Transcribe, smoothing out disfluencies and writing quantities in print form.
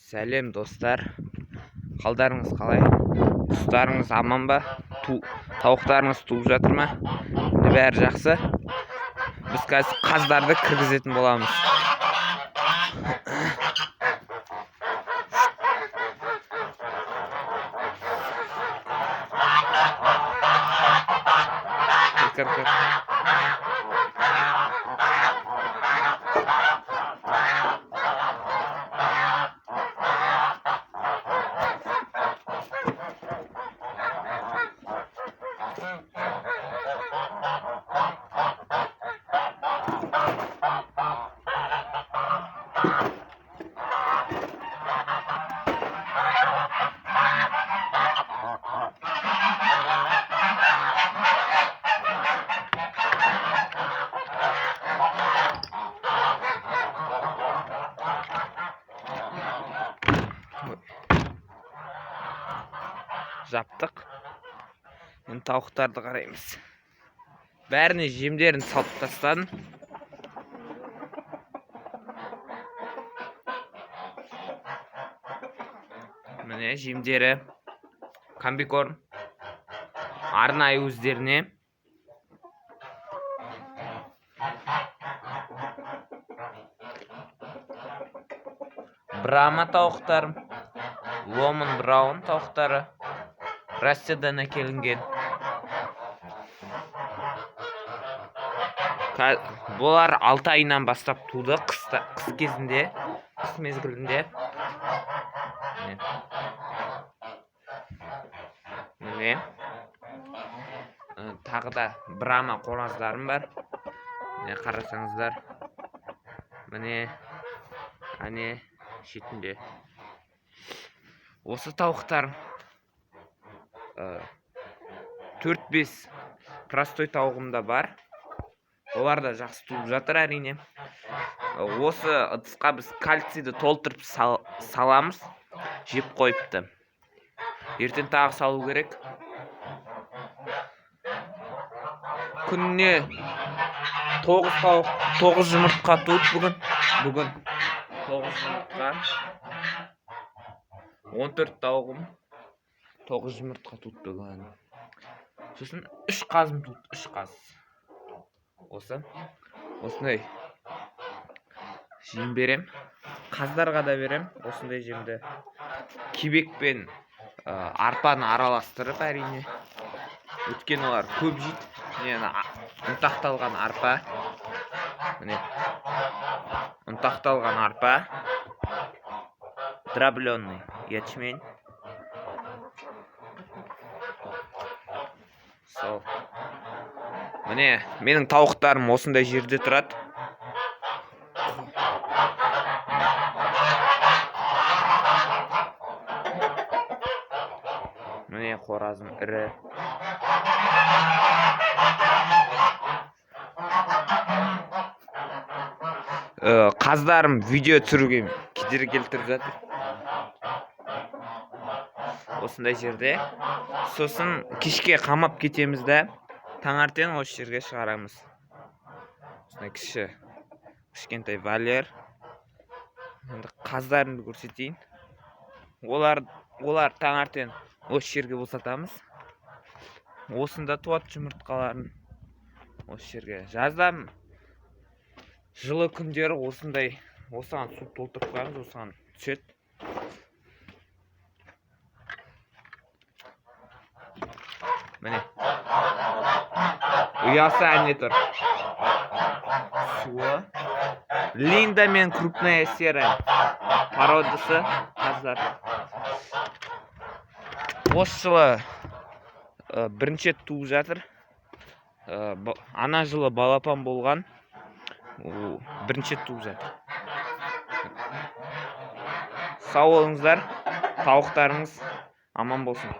Сәлем, достар! Қалдарыңыз қалай? Құстарыңыз аман ба? Тауықтарыңыз туып жатыр ма? Енді бәрі жақсы. Біз қазір қаздарды кіргізетін боламыз. Кір, кір, кір. Жаптық. Енді тауықтарды қараймыз. Бәріне жемдерін салып тастадым. Міне, жемдері: комбикорм арнайы өздеріне. Брама тауықтарым, Ломан Браун тауықтары, Россиядан әкелінген. Бұлар 6 айынан бастап туды, қыста, қыс кезінде, қыс мезгілінде. Міне, міне. Тағы да Брама қораздарым бар. Міне, қарасаңыздар, міне, әне шетінде осы тауықтар. Төрт бес простой тауығым да бар, олар да жақсы туып жатыр, әрине. Осы ыдысқа біз кальцийді толтырып саламыз. Жеп қойыпты, ертең тағы салу керек. Күніне тоғыз тауық тоғыз жұмыртқа туды бүгін. Тоғыз жұмыртқа, 14 тауығым тоғыз жұмыртқа туды бүгін. Сосын үш қазым туды, үш қаз. Осы осындай жем берем, қаздарға да берем осындай жемді, кебек пен арпаны араластырып, әрине, өйткені олар көп жейді. Міне, ана ұнтақталған арпа, міне, ұнтақталған арпа, дробленый ячмень. Сол, міне, менің тауықтарым осындай жерде тұрады. Міне, қоразым ірі. Қаздарым видео түсіруге кедергі келтіріп жатыр. Осындай жерде. Сосын кешке қамап кетеміз да, таңертең осы жерге шығарамыз. Осындай кіші, кішкентай вольер. Енді қаздарымды көрсетейін. Олар таңертең осы жерге босатамыз, осында туады жұмыртқаларын осы жерге. Жазда, жылы күндері осындай, осыған су толтырып қоямыз, осыған түседі. Міне, ұясы әне тұр, суы. Линда мен крупная серая породасы қаздар. Осы жылы бірінші рет туып жатыр. Ана жылы балапан болған. О, бірінші рет туып жатыр. Сау болыңыздар, тауықтарыңыз аман болсын.